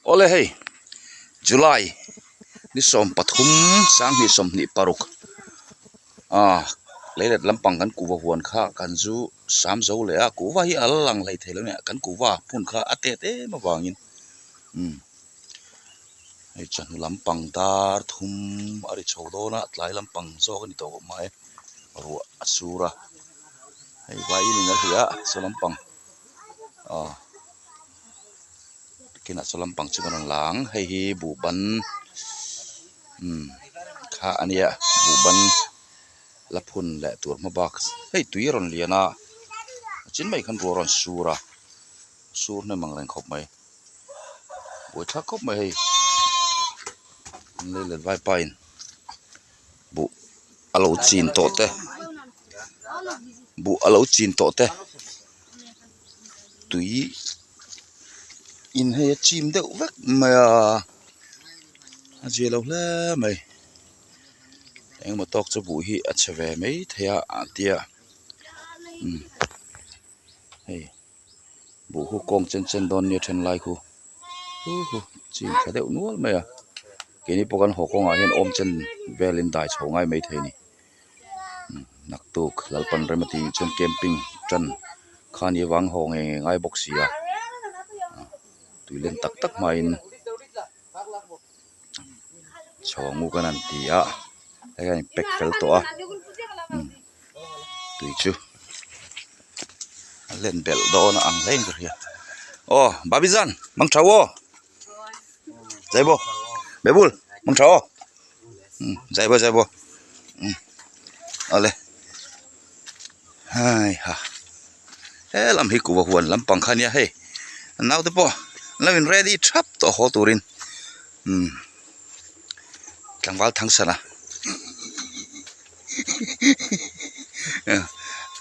Awle hei July ni 13 2026 ah leilet lampang kan kuhva huan kha kan zu sam zo leh a kuhva hi a la lang hlei thei lo nia kan kuhva hmun kha a tet em avangin umm hei chawhnu lampang dar thum a ri chho dawn a tlai lampang zawk a ni tawh mai ruah a sur a hei vaiin in a hliah a saw lampang ah. Kinah saw lampang chu kan rawn la ang hei hi buhban umm kha a nia buhban la phun leh tur hma bak hei tui a rawn lian a a chin mai khan ruah a rawn sur a sur hnem ang reng khawp mai buaithlak khawp mai hei lei let vaipa in buh a lo chin tawh te buh a lo chin tawh te tui in hei a chim deuh vek mai a a zia lo hle mai engemaw tawk chu buh hi a chhe ve mai thei a a tia umm hei buh khu kawng chen chen dawn nia then lai khu hu chim tha deuh nual mai a keini pawh kan haw kawngah hian awm chen velin dai chho ngai mai thei a ni. Naktuk Lalpan rem a tih chuan camping tan kha ni avang haw ngei ngei ngai bawk si a tui len tak tak hmain chhawng u kan han ti a hei a in pack fel tawh a tui chu a len belh dawn a ang hle in ka hria aw babizan mang tha u aw. Zaibo bebul mang tha aw zaibo zaibo awle hai ha he lam hi kuhva huan lampang kha ania hei naute pawh an lo in ready thap tawh haw turin umm tlangval thangsan a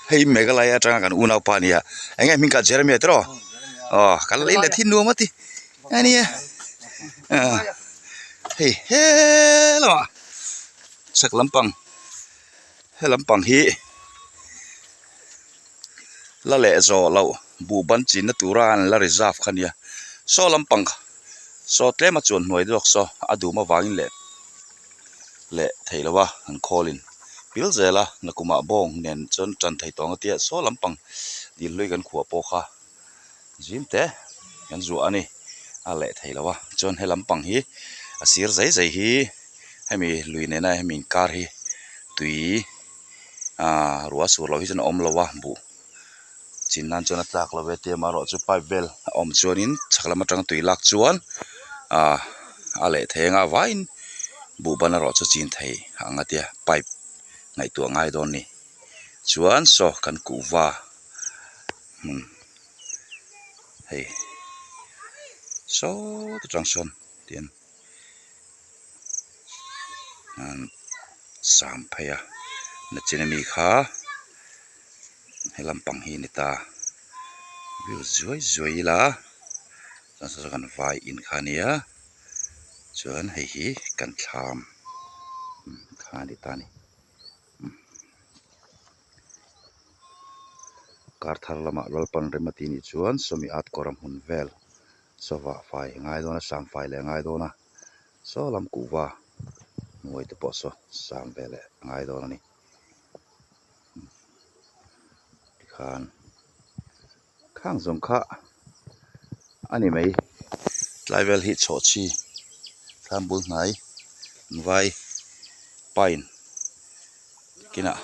hei Meghalaya atanga kan unaupa ania eng nge hming kha Jeremia tiraw aw kan lei let hi nuam a ti ania hei he lamah chhak lampang he lampang hi la leh zawh loh buh ban chinna tura an la reserve kha ania saw lampang saw tlem a chuan hnuai zawk saw a dum avangin leh. leh thei lo a an khawl in pil zel a nakumah bawng nen chuan tan thei tawng a tia saw lampang dil hlui kan khuah pawh kha zim te kan zuah a ni a leh thei lo a chuan he lampang hi a sir zai zai hi hemi lui nena hemi inkar hi tui ah ruah sur loh hi chuan a awm lo a buh chin nan chuan a tlak lo ve tia amaherawhchu pipe vel a awm chuanin chhak lam atanga tui lak chuan ah a leh thei anga vaiin buh ban erawh chu chin thei ang a tia pipe ngaihtuah ngai dawn a ni chuan saw kan kuhva hmun hei saw te tang sawn tian an sam phei a nachin ami kha. He lampang hi a ni ta view zuai zuai ila chuan saw saw kan vai in kha a nia chuan hei hi kan thlam kha a ni ta a ni kar thar lamah Lalpan rem a tih nih chuan sawmi at kawr a hmun vel sawva fai a ngai dawn a sam fai leh a ngai dawn a saw lam kuhva hnuai te pawh saw sam ve leh a ngai dawn a ni. Tikhan khang zawng kha a ni mai tlai vel hi chhawhchhi thlam bul hnai an vai pine kinah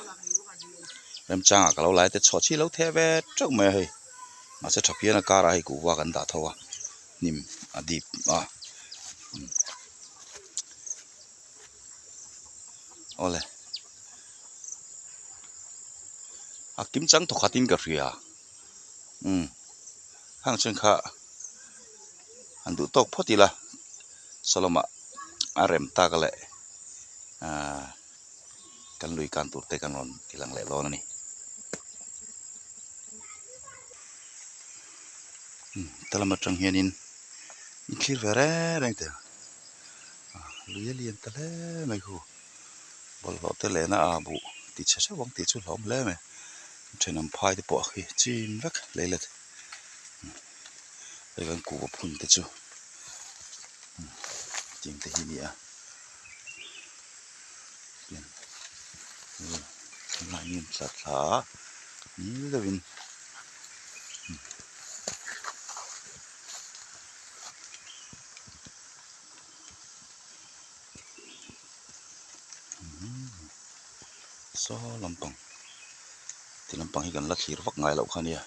remchangah ka lo lai te chhawhchhi lo theh ve teuh mai a hei mahse tha phian a karah hei kuhva kan dah tho a hnim a dip a. Awle a kim chang thaw khat in ka hria umm khang chen kha han duh tawk phawt ila sawlamah a rem tak leh ahh kan lui kan tur te kan rawn ti lang leh dawn a ni umm ta lam atang hianin in thlir ve reng reng teh ang. Lui a lian ta hle mai hu bawlhhlawh te lehna a buh ti chhe hreuh ang tih chu hlauhawm hle mai thenawm phai te pawh khi chim vek lei let hei kan kuhva phun te chu. Tiang te hi a ni a tunlai in thla thla a ngil deuhin saw lampang ti lampang hi kan la thlir vak ngai loh kha nia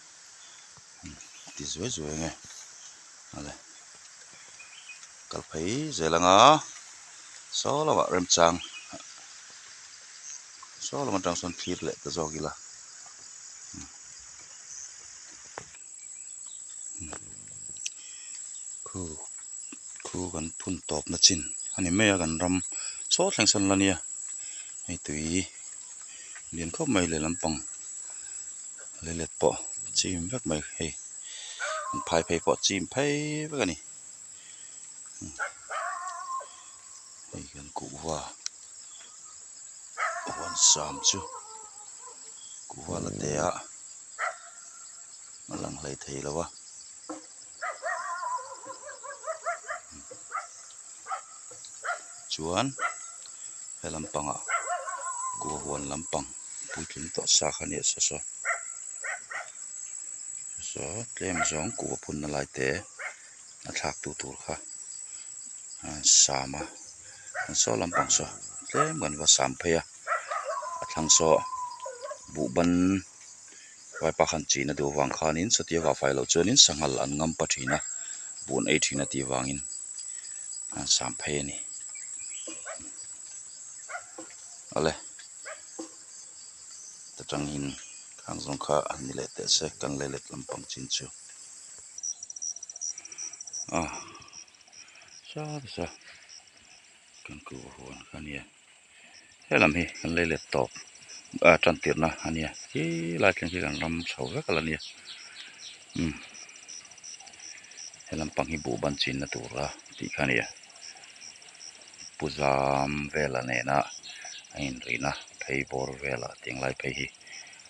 ti zuai zuai ang e awle kal phei zel ang a saw lamah remchang saw lam atang sawn thlir leh ta zawk ila khu khu kan phun tawp na chin a ni mai a kan ram saw thleng sawn la nia hei tui lian khawp mai leh lampang leilet pawh chim vek mai hei an phai phei pawh chim phei vek a ni hei kan kuhva huan sam chu kuhva la te a a lang hlei thei lo a chuan he lampangah kuhva huan lampang puitling tawh sa kha a ni a saw saw saw tlem zawng kuhva phunna lai te a thlak tu tur kha a sam a saw lampang saw tlem kan va sam phei a a thlang saw buhban vaipa khan chin a duh avang khanin chutia vah fai loh chuanin sanghal an ngam pa thin a buh an ei thin a tih vangin an sam phei a ni awle ta tangin khang zawng kha an ni leh teh se kan lei let lampang chin chu a sa sa kan kuh huan kha ania helam hi kan lei let tawp a tan tirhna a nia khi lai thleng khi kan ram chho vek a la nia umm helam pang hi buh ban chinna tura tih kha a nia pu zam vela nena a inrihna phei bawr velah tiang lai phei hi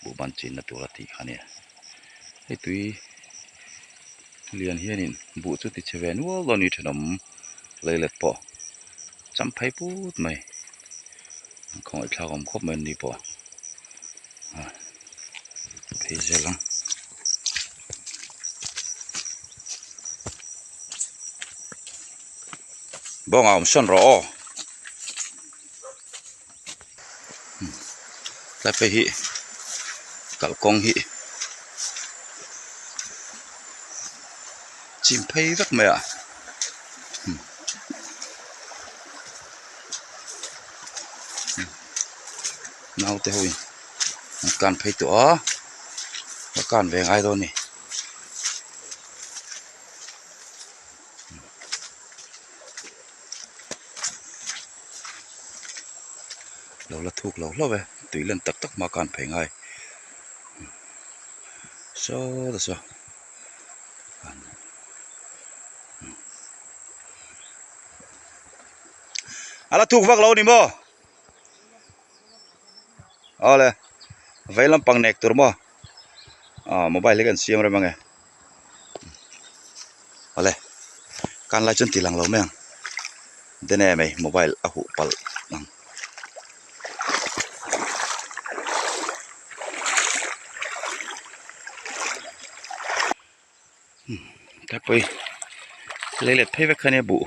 buh ban chinna tura tih kha a nia hei tui lian hianin buh chu ti chhe ve nual dawn a ni thenawm leilet pawh cham phei put mai khawngaih thlak awm khawp mai an ni pawh phei zel ang. Bawngah awm sawn rawh aw tlai phei hi kalkawng hi chim phei vek mai a naute ho in an kan phei tawh a ka kan ve ngai dawn a ni. Lo la thuk lo hlauh e tui lan tak tak hma khan phei ngai saw ta saw a la thuk vak lo a ni maw awle vei lampang nek tur maw ah mobile hi kan siam rem ange. Awle kan lai chuan ti lang lo mai ang dene mai mobile a huh palh ang. Tlai pawh hi lei let phei vek kha ania buh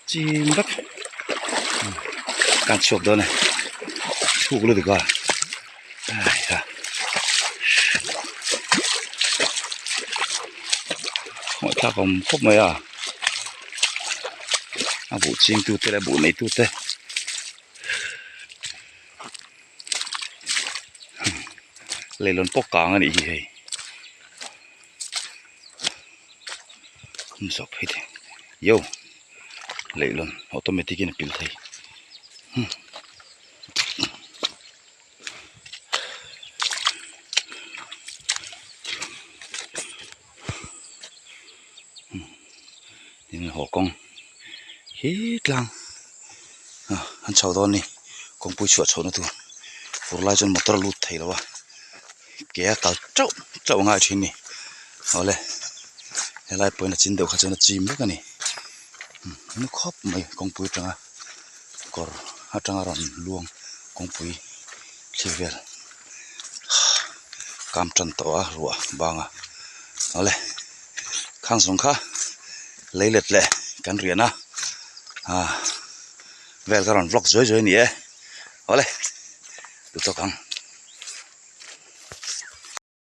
chim vek kan chhuak dawn e thuk lutuk a. Ngawih thlak awm khawp mai a a buh ching tu te leh a buh nei tu te leilawn pawh kang a nih hi hei zawk phei thei yo leilawn automatic in a pil thei. Tin haw kawng hi tlang ah an chho dawn a ni kawngpui chhuah chhohna tur fur lai chuan motor a lut thei lo a ke a kal teuh teuh a ngai thin a ni awle helai pawhin a chin deuh kha chuan a chim vek a ni. Nu khawp mai kawngpui atanga kawr atanga rawn luang kawngpui thli vel kam tan tawh a ruah bang a awle khang zawng kha lei let leh kan rian a ah vel ka rawn vlog zuai zuai a ni e awle duh tawk ang.